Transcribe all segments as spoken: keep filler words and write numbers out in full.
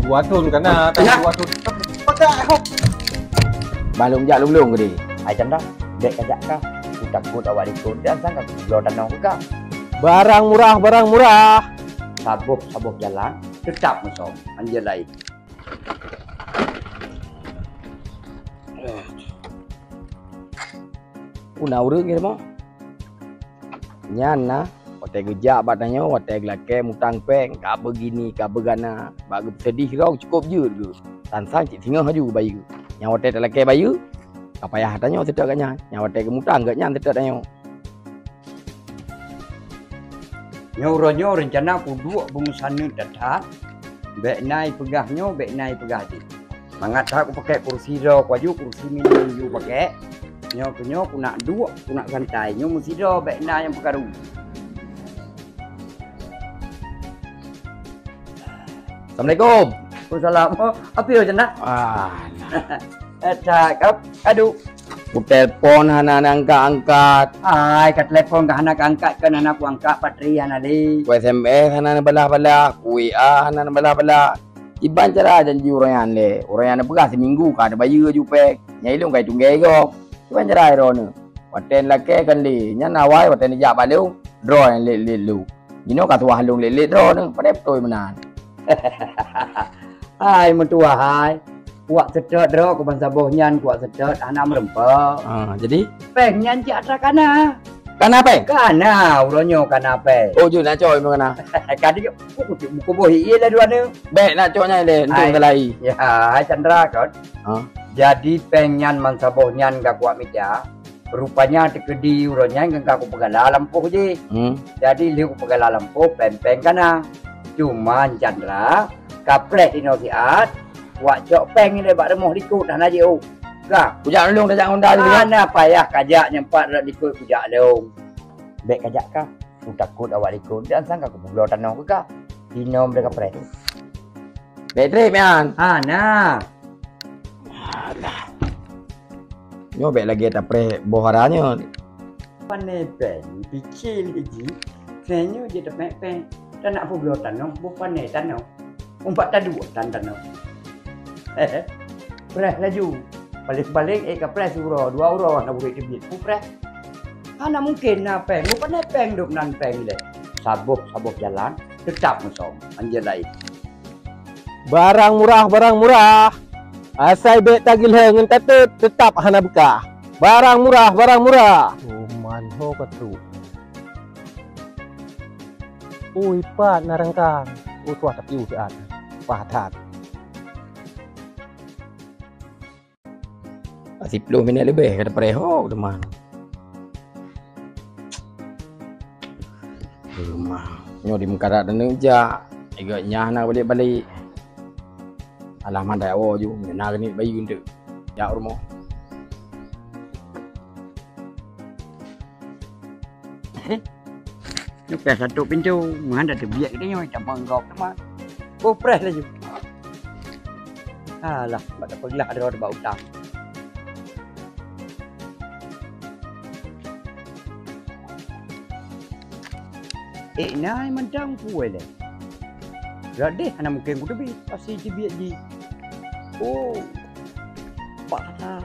Dua thon ka na, tapi dua thon. Pakai hok. Bah lôn jak lôn-lôn keudeh. Hai Chandra, bèk kajak kah. Kutakot awak likot dan sangka kubloe tanoh keu kah. Barang murah, barang murah. Saboh-saboh jalan, teutap musong. Anjeut laén. Una ureueng nyoe mah. Nyan na, watèe geujak bak tanyoe, watèe geulakèe mutang pèng, ka beugini, ka beugana, bak geupeuseudeh droe cukôp jeuet geuh. Sang-sang cit singoh laju bayeue. Nyang watèe talakèe bayeue, ka payah tanyoe seutôt gobnyan. Nyang watèe geumutang gobnyan seutôt tanyoe. Nyoe uroe nyoe reuncana kuduek beumeusaneut that-that, bèk na ipeugah nyoe, bèk na ipeugah jih. Mangat that kupakèk kursi droe kuaju, kursi minyéuk ju pakèk. Nyoe keu nyoe kunak duek, kunak santai. Nyoe meusidroe bèk na nyang peukaru. Assalamualaikum. Waalaikumsalam. Oh, api ho Chandra? Ah, nah. Eh, cakap. Aduh. Kutelepon hana angkat-angkat. Ai, ka telepon ka hana angkat, kan hana kuangkat, patri hana lé. Ku S M S hana neubalah-balah, ku W A hana neubalah-balah. Kiban cara janji uroe nyan lé. Uroe nyan neupeugah siminggu ka neubayeue ju pèng. Nyang ilôn ka itunggée gob. Kiban cara droeneuh. Watèe neulakèe kan lé. Nyan awai watèe neujak bak lôn, droe nyang lét-lét lôn. Jinoe ka tuwah lôn lét-lét droeneuh. Padahai beutôi meunan. Hai meutuwah hai. Kuwak seutôt droe keu bansaboh nyan kuwak seutôt hana meureumpok. Ah, jadi? Pèng nyan cit atra kana. Kana pèng? Kana, uroe nyoe kana pèng. Oh, jeuet nak cok ilmu kana. Kadi ku kucuk buku boh ie lé dua nyoe. Bèk nak cok nyan lé, entung teulai. Ya, hai Chandra kon. Ha? Jadi pèng nyan bansaboh nyan ka kuwak mita. Rupanya teukeudi uroe nyan ka kupeugala lampôh jih. Hmm. Jadi lheueh kupeugala lampôh pèng-pèng kana. Cuman Chandra, kapreh inoe siat, wak cok pèng ilèe bak rumoh likot hana jiôh. Ka. Kujak lôn tajak ngon dah. Hana payah kajak nyang pat rot likot kujak lôn. Bèk kajak kah. Kutakot awak likot dan sangka kubloe tanoh keu kah. Inoe bèk kapreh. Bèk trép nyan. Hana. Alah. Nyoe bèk lagèe tapreh boh ara nyoe. Pane pèng, picil iji, keu nyoe jeuet tapèng-pèng. Tanak peubloe tanoh, boh pane tanoh. Umpat taduek tan tanoh. Preh laju. Paléng-paléng ék ka preh siuroe, dua uroe na burit teubiet. Ku preh. Hana mungken na pèng. Boh pane pèng dum nan pèng ilèe. Saboh-saboh jalan, teutap musong. Anjeut laén. Barang murah, barang murah. Asai bèk tagiléh ngon tatot, teutap hana beukah. Barang murah, barang murah. Uman ho ka trok. Ui, pat na rangkang. Oh, tuah tapi udah. Pah that. Siploh minit leubeh ka tapreh ho teuma. Teuma nyoe di meukarat dan jak. Iga nyah na balik-balik. Alah mandai awo ju, na geuneuk bayeue enteuk. Jak rumoh. Nyoe ka satu pintu, meuhan dah teubiet kita nyoe, campur gop teuma. Oh, preh laju. Alah, bak tapeugelah droe bak utang. Eh, nai mantong kueh leh. Radeh hana mungkin kuteubiet, pasti teubiet jih. Oh, paksa.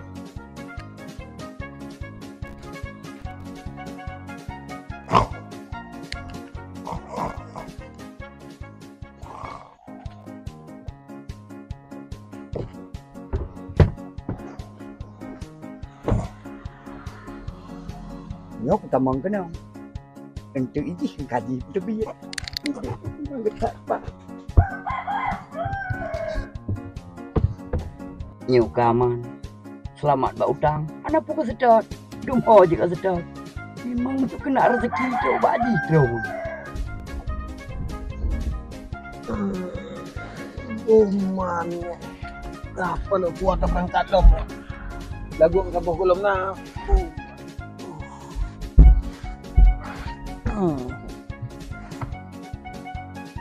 Nyoe kutamong keunoe. Enteuk ijih kaji teubiet. Nyoe ka aman. Seulamat bak utang. Hana peue keu seutôt. Dum ho jeuet ka seutôt. Memang untuk keuneuk rezeki cok bak jih troh. Oh man. Dah peunuh kuat teurangkat lom. Lagu ka boh gulom na.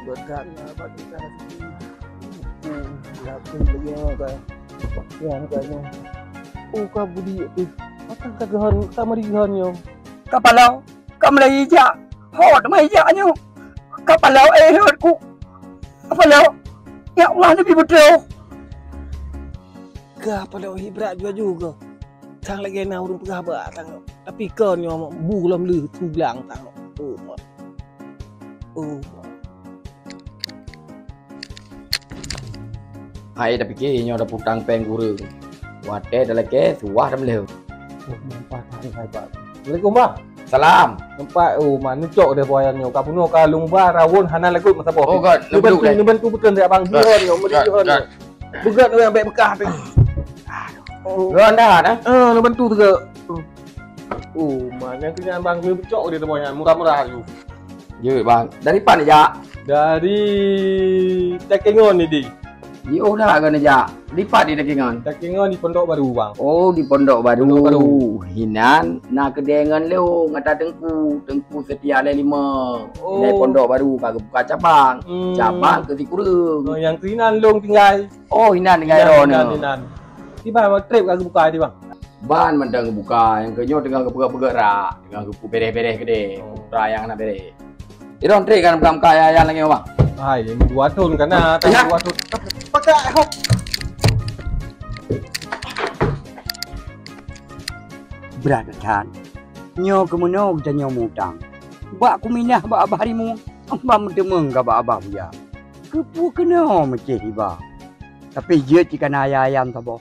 Berat na bak kita rezeki. Lagu beliau ka. Yang ka nyoe. Oh, ka budi tu. Akan ka geuhon, ka mari geuhon nyoe. Ka palau, ka mulai ijak. Hot mai ijak nyoe. Ka palau eh hot ku. Ka palau. Ya Allah, Nabi beutôi. Ka pada wahi brat ju-ju ka. Sang lagèe na ureueng peugah bak sang. Tapi kon nyoe bu lom leuh tu blang sang. Oh, ma. Oh, ma. Hai, tapike nyoe taputang péng kureueng. Watèe talakèe suwah tameuleuh. Oh, nampak hai, hai, Pak. Assalamualaikum, Bang. Salam. Nampak, oh, ma, neucok deh buaya nyoe. Ka bunoe ka lôn ba rawon hana lagot meusaboh. Oh, God, neubantu, neubantu beutôi deh, Bang. Jihon nyoe, meudi jihon nyoe. Beugat ureueng bèk beukah teuh. Oh. Ron dah, dah. Ah, neubantu teuh. Oh, ma, nyang keu nyan, Bang, neucok deh buaya nyan, murah-murah aju. Jeuet, Bang. Dari pat neujak? Dari Takengon ni, di. Jiôh dah ka neujak. Di pat di Takengon? Takengon di Pondok Baru, Bang. Oh, di Pondok Baru. Pondok Baru. Hinan na keudè ngon lôn, ata Teungku. Teungku Setia Lé Lima. Oh. Di Pondok Baru ka geubuka cabang. Hmm. Cabang keu sikureueng. Oh, nyang keu hinan lôn tinggai. Oh, hinan tinggai droeneuh. Hinan, hinan. Di ban trép ka geubuka di, Bang? Ban mantong geubuka, nyang keu nyoe teungoh geupeugöt-peugöt rak, teungoh geupeubeureh-beureh keudè, putra nyang hana beureh. Irong trép kan buka-buka ayah-ayah lagèe nyoe, Bang? Hai, dua thôn ka na, tapi dua thôn. Pakai, hop. Brat that. Nyoe keumeunyoe geutanyoe mutang. Bak kuminah bak Abah Rimueng, ban meuteumeung ka bak Abah Buya. Keupeue keunoe meucéh iba? Tapi jeuet cit ka na ayah-ayah saboh.